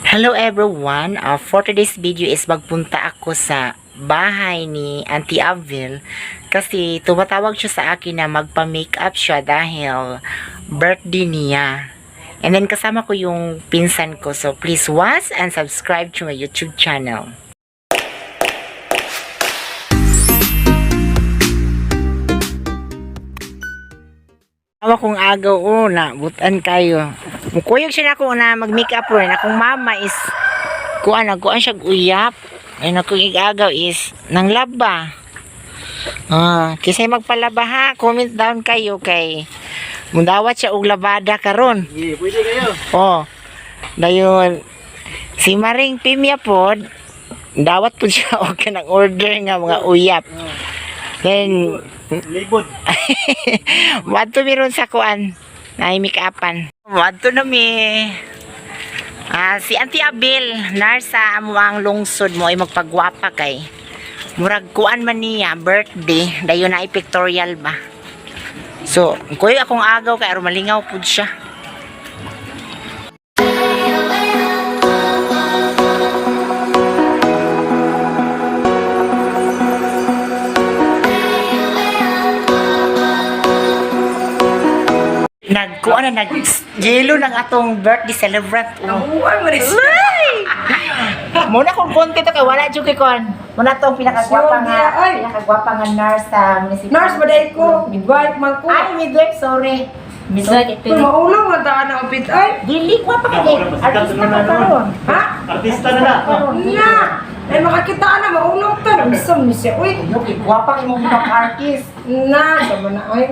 Hello everyone! For today's video is magpunta ako sa bahay ni Auntie Avil kasi tumatawag siya sa akin na magpa-makeup siya dahil birthday niya. And then kasama ko yung pinsan ko. So please watch and subscribe to my YouTube channel. Awa kong agaw o na butan kayo. Mukuyog siya na ako na mag-makeup ron. Akong mama is kuan nagkuan siya og uyap. Ay akong igagaw is nang laba. Ah, kisay magpalaba ha, comment down kayo kay mundawat siya og labada karon. Sige, pwede kayo. Oh. Dayon si Maring Pimya pod dawat pod siya og kanang order nga mga uyap. Then Libod. Wadto mi ron sa kuan. Nay make-upan. Wadto na mi. Ah, si Auntie Abel, nurse sa amuang lungsod mo ay magpagwapa kay. Murag kuan man niya birthday, dayon na pictorial ba. So, kuy akong agaw kay aron malingaw pud siya. Nagkuan na nag yelo ng atong birthday celebrant. Oh. Nabuhay mo rin siya. Muna kong konti to kay wala jud kay kon. Muna tong pinakagwapa nga, Ay! pinakagwapa nga nurse sa munisipyo. Nurse ba dahil ko? Midwife man ko. Ay, midwife, sorry. Midwife ito. Kung maulong man taan ang upit ay. Dili kwa pa kay artista ka karon. Ha? Artista na na. Na! Ay makakita na maulong ta. Gusto mo siya. Uy! Ayo kay gwapa kay mong makeup artist. Na! Sama na ay.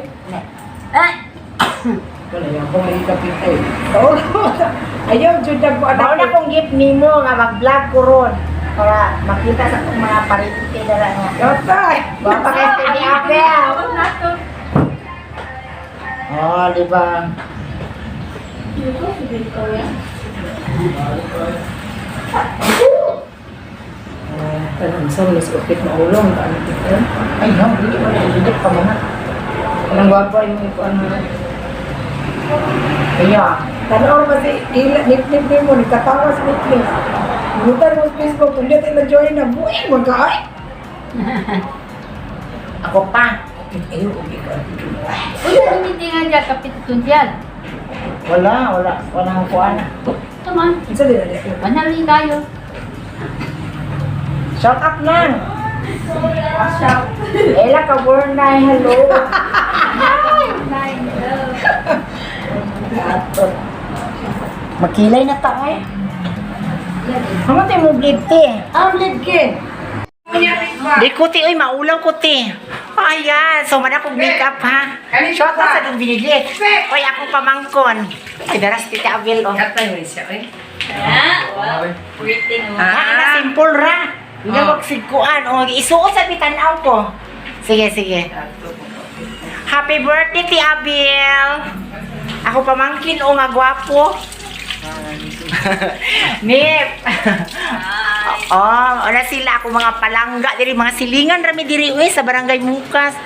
Wala yan ako may kapit ay. Maulong ta. Ayaw, jud na ko anak. Mao na kong gift nimo nga mag-vlog ko ron para makita sa akong mga parente dara nga. Yatay! Gwapa kay si Abel. Oh, di ba? Tanong sa mga upit maulong ta ang upit ay. Ay, no, dili mo na dili pa mga. Anong gwapa yung ikuan mo na. Ayo. Tanaw ba si ila nip-nip mo nagkatawa sa nip-nip. Butan mo sa Facebook, kung di tayo na-join na buhay mo ka ay. Ako pa. Ayaw, ubi ka. Uy, hindi nga dyan, kapit itong dyan. Wala, wala, wala akong kuan. Ito man, Isa din na din. manali tayo. Shout out lang. Ella Kaburnay, hello. Makilay na ta eh. Ano tayo mo bleed ti? Ang ligin. Di ko ti, oy, maulaw ko ti. Ayan, so man akong makeup ha. Shout out sa itong binili. Oy, akong pamangkon. Ay, daras ti Abel oh. Katay mo siya, oy. Ah, wow. Pretty no. Ah, na simple ra. Nga Oh. wag sigkuan oh, isuot sa bitanaw ko. Sige, sige. Happy birthday, Ti Abel. Ako pamangkin o nga gwapo. Nip. Oh, ana sila ako mga palangga diri mga silingan rami diri uy sa Barangay Mukas.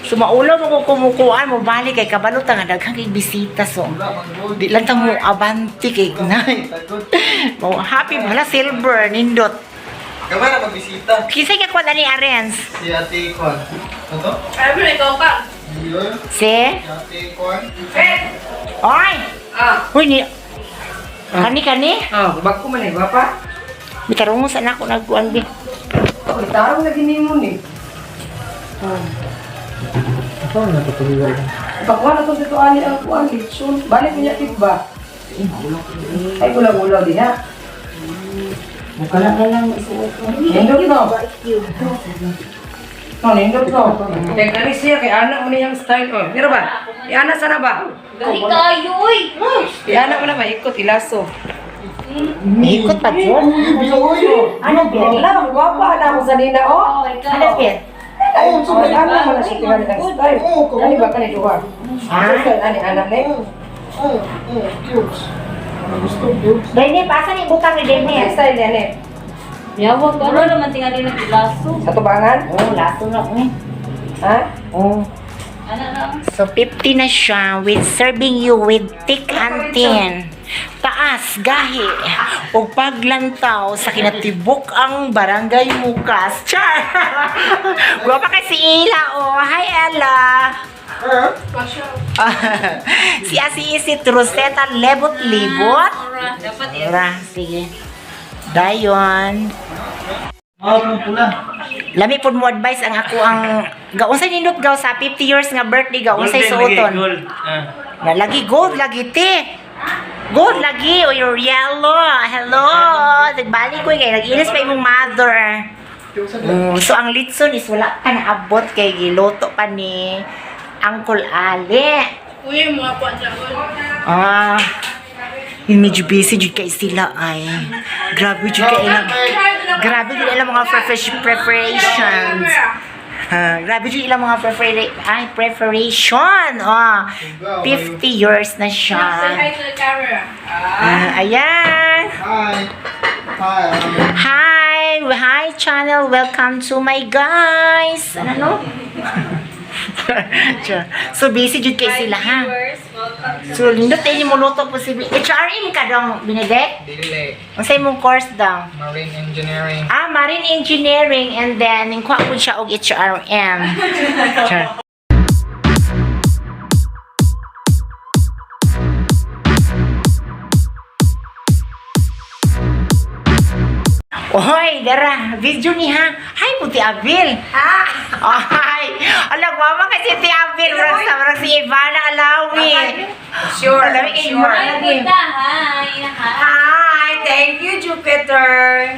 Sumaulaw mo kung kumukuan mo balik kay kabalo ta nga daghang kay bisita so. Di lang ta mo abanti kay nay. Mo happy wala silver nindot. Gamay na magbisita. Kisay ka kwa ni Arens. Si Ate Kwan. Ano to? Ay, mo ikaw ka. Yun. Si? Si Ate Kwan. Oy! Ah. Uy ni Kani kani? Ah, bago man eh, bapa. Mitarungo sa nako nagkuan bi. Uy, tarong na gini mo ni. Ito na tutuloy. Pakuha na itong tituan ni ang kuan, lechon. Balik mo niya ba? Ay, ulang-ulaw din ha. Mukha lang na lang isuot ko. Nindot no. No, nindot no. Kaya kani siya, kay anak mo niyang style. Oh, pero ba? Iana sana ba? Gahi kayo, uy! Iana mo na ba? Ikot, ilaso. Ikot pa dyan. Ano, Wala, ang gwapa na ako sa nina, oh. Oh, ikaw. Ano Pet? Ay, oh, anak mo na siya tingali ng style. Kani ba, kani duha? Ah? Style, ani, anak na eh. Oh, oh, cubes. Ano gusto, cubes? Dene, pasa ni butang ni Ano Dene. style yan eh? Yawag, ano naman tingali ng ilaso. Sa tubangan? Oh, lato na ko eh. Ha? Oh. Ano na? So, 50 na siya with serving you with thick and thin. Taas, gahi, o paglantaw sa kinatibuk ang Barangay Mukas. Char! Gwapa kay si Ila, oh. Hi, Ella! Si Asi Isit Rosetta Lebot Libot. Ora, dapat yan. Ora, sige. Dayon. Pula. Lami pud mo advice ang ako ang gaunsay nindot gaw sa 50 years nga birthday gaw unsay suoton. Gold. Ah. Na lagi gold lagi te. Gold lagi o your yellow. Hello. Nagbalik ko kay nag-ilis pa imong mother. So ang litson is wala pa naabot kay giluto pa ni Uncle Ali. Uy, mga po dyan. Ah, yun medyo busy jud kay sila ay. Grabe jud kay ilang. Grabe jud ilang mga preparations. Ah, grabe jud ilang mga preparation. Ah, 50 years na siya. Say hi to the camera. Ah, ayan. Hi. Hi. Hi, hi channel. Welcome to my guys. Ano no? So busy jud kay sila ha. Viewers, welcome to So, nindot tayo mo luto po si HRM ka dong, Benedict? Dili. Ang imong course daw? Marine Engineering. Ah, Marine Engineering and then ningkuha po siya og HRM. Char. Oy, dara, video ni ha. Hi po ti Abil. Ah! Ay, alam mama kasi ti Abil, murag sa murag si Ivana Alawi. Sure, Alam, sure. Hi, Buddha. Hi. Hi. Hi! Thank you, Jupiter!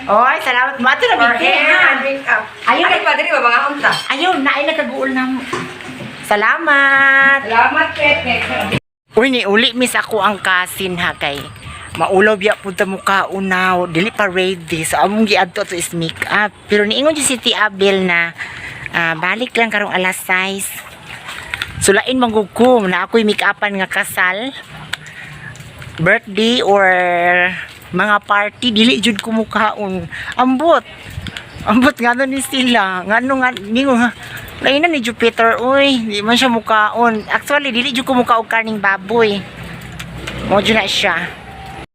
Oy, salamat mo. Ato na For bigyan, hair ha. and makeup. Ayun. Ay, padre, ba mga unta? Ayun, naay nakaguol na mo. Salamat. Salamat, Pet. Uy, ni uli miss ako ang kasin ha kay maulaw biya pud ta mukha unaw, dili pa ready. So among giadto to is make up. Pero niingon jud si Ti Abel na balik lang karong alas 6. So lain man gud ko na ako'y make upan nga kasal, birthday or mga party, dili jud ko mukhaon. Ambot. Ambot nga ni sila. Ngano nga ningo ha. Lain na ni Jupiter uy, di man siya mukaon. Actually dili jud ko mukaon karning baboy. Mo jud na siya.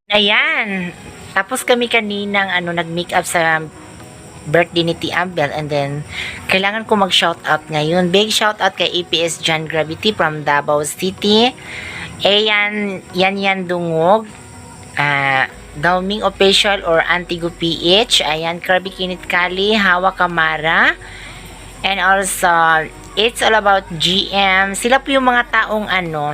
Ayan. Tapos kami kaninang ano nag-make up sa birthday ni T. Abel and then kailangan ko mag-shout out ngayon. Big shout out kay APS John Gravity from Davao City. Ayan, yan yan dungog. Dauming Official or Antigo PH. Ayan, Kirby Kinit Kali, Hawa Kamara. And also, it's all about GM. Sila po yung mga taong ano,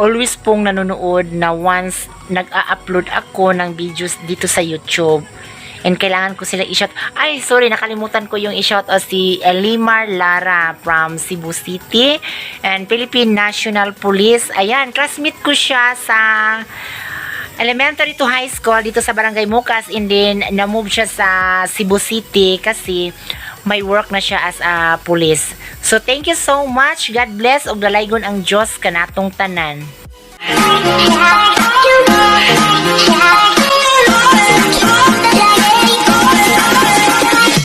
always pong nanonood na once nag-a-upload ako ng videos dito sa YouTube. And kailangan ko sila i-shout. Ay, sorry, nakalimutan ko yung i-shout out si Limar Lara from Cebu City and Philippine National Police. Ayan, classmate ko siya sa elementary to high school dito sa Barangay Mukas and then na-move siya sa Cebu City kasi may work na siya as a police. So thank you so much. God bless ug dalaygon ang Dios kanatong tanan. Happy